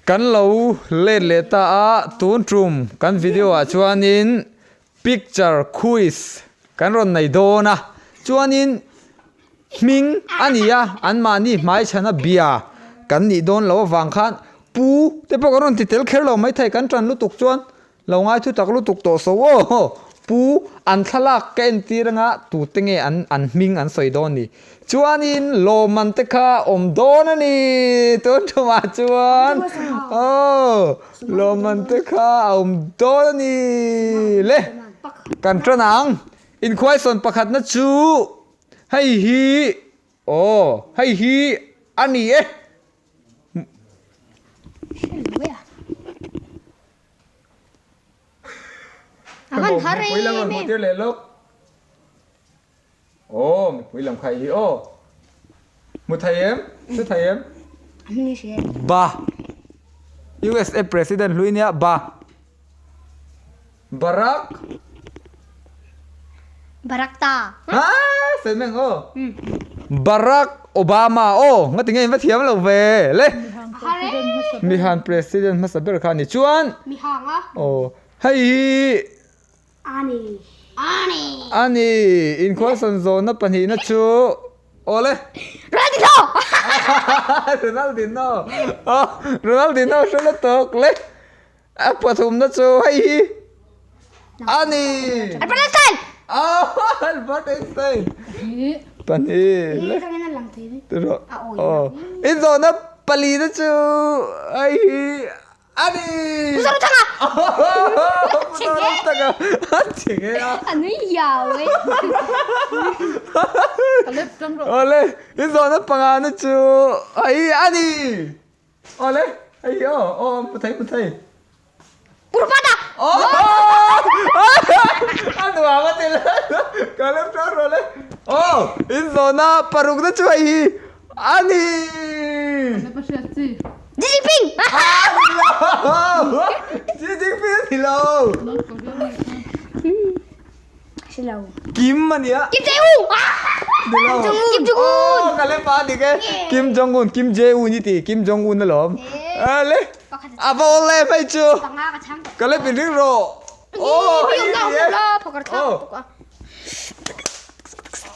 Kan lo let leh ta a, tun tum kan video ah chuanin picture quiz kan rawn nei dawn a, chuanin hming a ni a, anmahni hmaichhana bia kan nih dawn loh avang khan pu te pawh kan rawn ti tel kher lo maithei kan tan lutuk chuan Lo ngai thu tak lutuk tawh so aw Pu an thlalak ka entir anga tute nge an an hming an sawi dawn ni. Chuanin lawmman te kha awm dawn a ni tun tumah chuan aw lawmman te kha a awm dawn a ni le kan tan ang inkhuaisawn pakhatna chu hei hi aw hei hi a ni e. Avan har em Mipui lam rawn hmuh tir leh lawk. Aw mipui lam kha i hi aw. Hmu thei em? Hre thei em? Ba. USA President hlui nia ba. Barack. Barack ta. Ha sawi meng aw. Barack Obama aw nga tinge in va thiam lo ve le. Mihan president hmasa ber kha ni chuan. Mihang a. Aw hei hi. Ani. Ani. Ani inkhualsawn zawnna pahnihna chu aw le. Ronaldinho. Ronaldinho. Aw Ronaldinho hre lutuk le. A pathumna chu hei hi a ni. Albert Einstein! Oh, Albert Einstein. Pahnih. Oh, in zawhna palina chu hei hi a ni. Pu Zoramthanga! Pu Zoramthanga. A che nge a. A nui hiau e. Awle, in zawhna pangana chu hei hi a ni. Awle, hei hi aw, aw mu thei mu thei. Purpata! Aw! A nuam a ti le. Ka lem ṭan rawh le. Aw, in zawhna parukna chu hei hi a ni. Xi Jinping! Xi Jinping a ni lo. Kim a nia. Kim Jong Un. Ni lo. Kim Jong Un. Oh, ka le pa dik e. Kim Jong Un, Kim Jae Un i ti. Kim Jong Un alawm. A le. A va awl em hei chu. Ka le pin ring rawh. Oh, hei hi ni e. Oh.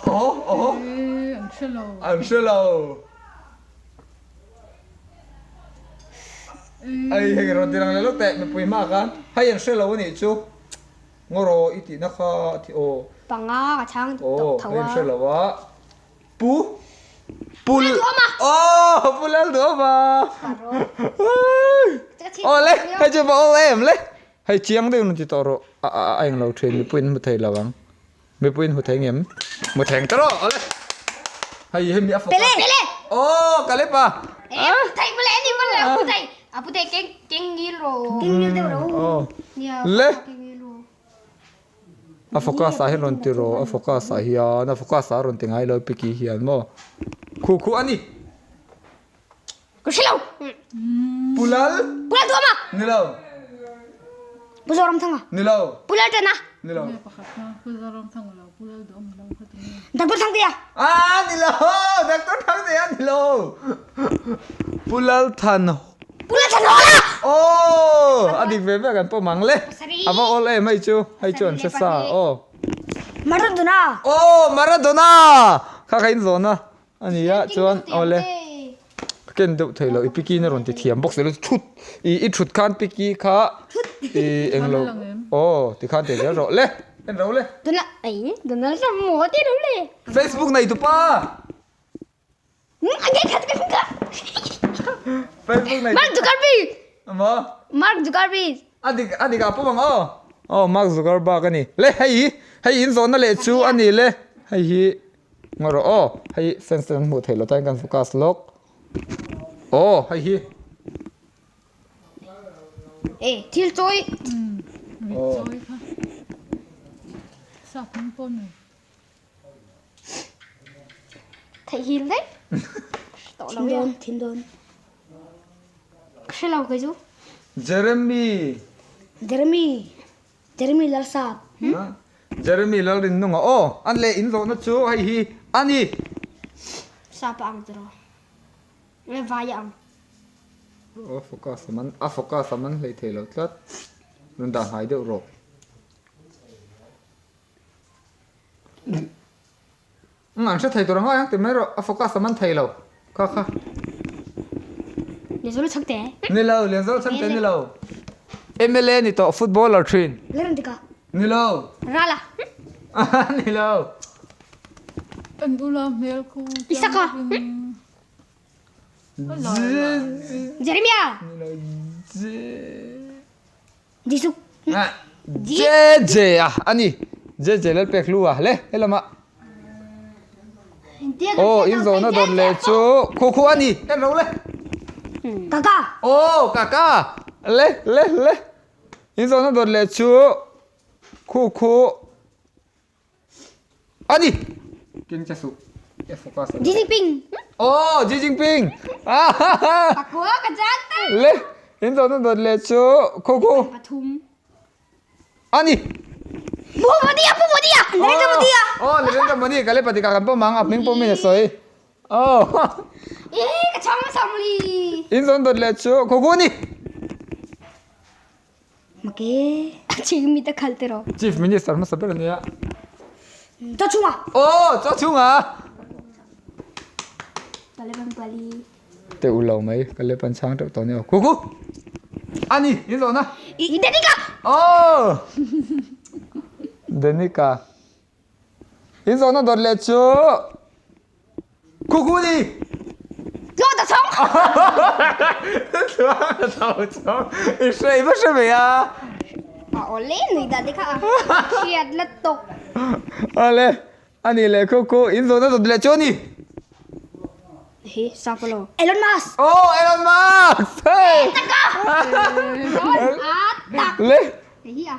Oh, oh. An hre lo. An hre lo. Ai hei rawn ti lang leh lawk teh mipui hma khan. Hei an hre lo a nih chu. Ngaw i tihna kha a ti aw. Panga ka chhang tawh tho a. Aw, hei hre lo a. Pu Pu Aw, Pu Lalduhawma. Aw le, hei chu va awl em le. Hei chiang deuh in ti tawh rawh. A a eng lo thin mipuiin hmu thei lo ang. Mipuiin hmu thei ngem? Hmu theng ta rawh awle. Hei hemi a fawk a. Pele pele. Aw, ka lep a. E, pu thei pele ni pele pu thei. A pu thei keng keng ngil ro. Keng ngil deuh ro. Aw. Le. A focus ah hian rawn ti rawh, a focus ah hian a focus ah rawn ti ngai lo piki hian maw. Khu khu a ni. Ka hre lo. Pu Lal. Pu Lal Duhawma. Ni lo. Pu Zoramthanga. Ni lo. Pu Lal Tana. Ni lo. Pu Zoramthanga lo, Pu Lal Duhawma lo kha tu nge. Doctor Thangtea. Ah ni lo, Doctor Thangtea ni lo. Pu Lal Than. Pu Lal Thanhawla. Oh, a dik ve ve kan pawm ang le. A va awl em hei chu, hei chu an hre sa. Oh. Maradona. Oh, Maradona. Kha kha in zawn a. A ni a chuan awle ken deuh thei lo i piki na rawn ti thiam bawk silo thut i i thut khan piki kha i englo aw ti khan ti zel rawh le en ro le Tuna ai Donald Trump maw ti ro le Facebook nei tupa Facebook nei Mark Zuckerberg maw Mark Zuckerberg a dik a dik ah pawm ang aw aw Mark Zuckerberg a ni le hei hi hei in zawhna leh chu a ni le hei hi Ngaw rawh aw, hei fans te kan hmuh theih loh tan kan focus lawk. Aw hei hi. E thil chawi. Rit chawi kha. Sap hming pawh nei. Theih hil daih. Tawh lo ya. Thin dawn. Hre lo kei chu. Jeremy. Jeremy. Jeremy Lalsap. Jeremy Lalrinnunga aw an leh in zawhna chu hei hi a ni. Sap a ang tiraw? Nge vai a ang? A focus a man a focus a man hlei thei lo tlat rawn dah hnai deuh rawh. Umm an hre thei tur ang ngai ang ti mai rawh a focus a man thei lo kha kha. Lianzuala chhangte. Ni lo Lianzuala chhangte ni lo. MLA ni tawh footballer thin. Lalrindika. Ni lo. Rala. Ni lo. An ula hmel khu. Isaka. Jeremiah. Jisu. Jeje a ani. Jeje lal pek lu a le helama. Oh in zawhna dawt leh chu khu khu ani en ro le. Kaka. Oh kaka le le le in zawhna dawt leh chu khu khu Ani! Keng che suh. E focus. Xi Jinping. Oh, Xi Jinping. Ah ha ha. Pakua ka chang ta. Le, in zawhna dawt leh chu kho kho. Pathum. Ani! Pu Modi a, Pu Modi a. Narendra Modi a. Oh, Narendra Modi ka le patika kan pawm ang, a hming pawm in a sawi. Oh. Eh, ka chang hmasa mawli. In zawhna dawt leh chu kho kho ani. Make a ching mi ta khal te ro. Chief Minister hmasa ber ania. Chaw chhunga. Oh, chaw chhunga. Kalepan pali. Te u lo mai, kalepan chhang teuh tawh nia. Ku ku. Ani, in zawhna. I Denika. Oh. Denika. In zawhna dawt leh chu Khuku ni! Tluang ta chhawng! Tluang ta chhawng! I hre i va hre ve a! A awle nui dan te kha a hriat la tawk. Awle, a nih leh Khuku, in zawhna dawt leh chu a ni! He, sa pawh lo. Elon Musk! Oh, Elon Musk! Hey! Taka! A tak! Le! Hei hi a.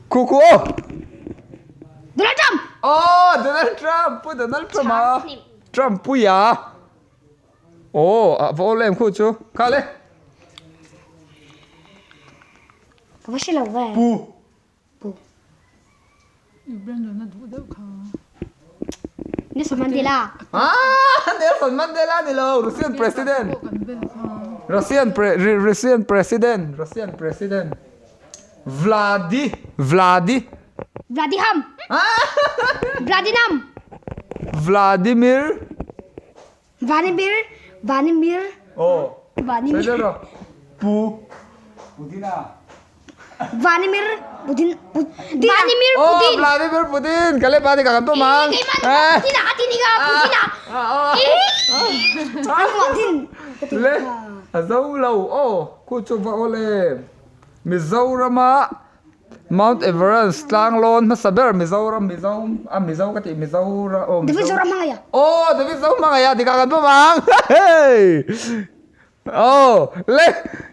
Khuku aw! Donald Trump! Aw, Donald Trump! Pu Donald Trump a! Trump puia! Aw, a va awl em khu chu. Kha le! Ka va hre lo ve. Pu. Pu. I Brandon a duh deuh kha. Nelson Mandela. Ah, Nelson Mandela ni lo, Russian president. Russian pre Russian president, Russian president. Vladi Vladi. Vladiham. Vladinam. Vladimir. Vladimir Vladimir. Oh. Vladimir. Sawi rawh. Pu. Putina. Vladimir Putin Vladimir Oh, Putin. Vladimir Putin. Kale pa ni kakan pamang. Keimah Putin ah, Putin ah, Putin ah. Putin. Le. A zo lo. Oh, khu chu va ole. Mizorama Mount Everest tlang lawn hmasa ber Mizoram Mizo a Mizo ka tih Mizora aw David Zoram hmangaih a. Aw David Zoram hmangaih a tikah kan pawm ang hei aw le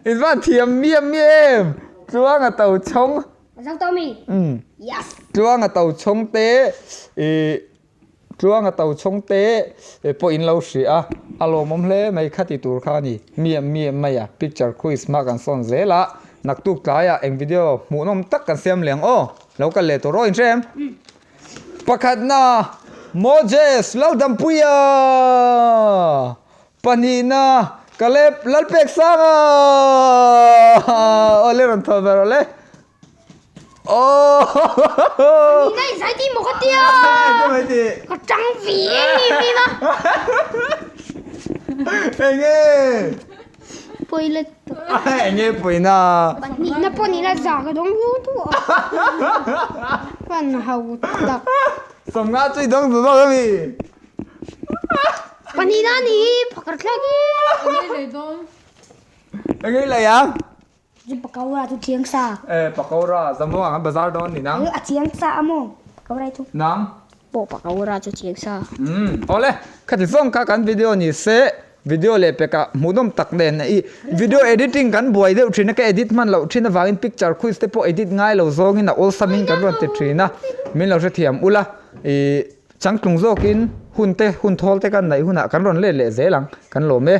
in van thiam miam miam em Tluanga to chhawng Zo to mi yes Tluanga to chhawng te ih Tluanga to chhawng te pawh in lo hria a, a lawmawm hle mai kha ti tur kha a ni. Miam miam mai a, picture quiz hma kan sawn zel a, naktuk tlaiah eng video hmuhnawm tak kan siam leh ang aw, lo kal leh tur aw inhre em? Pakhatna, Moses Laldampuia! Pahnihna, Caleb Lalpeksanga! Aw le rawn thaw ber aw le. Oh! Ni zai ti mo ka tia. Ka chang vi em em a. Enge. Poi le. Enge poi na. Ni na po ni na za ka dong lu tu. Pan hau tak. Som nga chui dong zu zo mi. Pani na ni phakar thlak. Enge lei don. Enge lei ang. Chu pakora chu chiang sa. E pakora zamuang an bazar dawn ni nang. A chiang sa a maw pakora chu. Nang. Pawh pakora chu chiang sa. Umm awle khati zawng kha kan video ni se video leh pekah hmuhnawm tak nen i video editing kan buai deuh thin a ka edit hman loh thin avangin picture quiz te pawh edit ngai lo zawngin a awlsam in kan rawn ti thin a min lo hrethiam ula ih changtlung zawkin hun te hun thawl te kan neih hunah kan rawn let leh zel ang kan lawm e.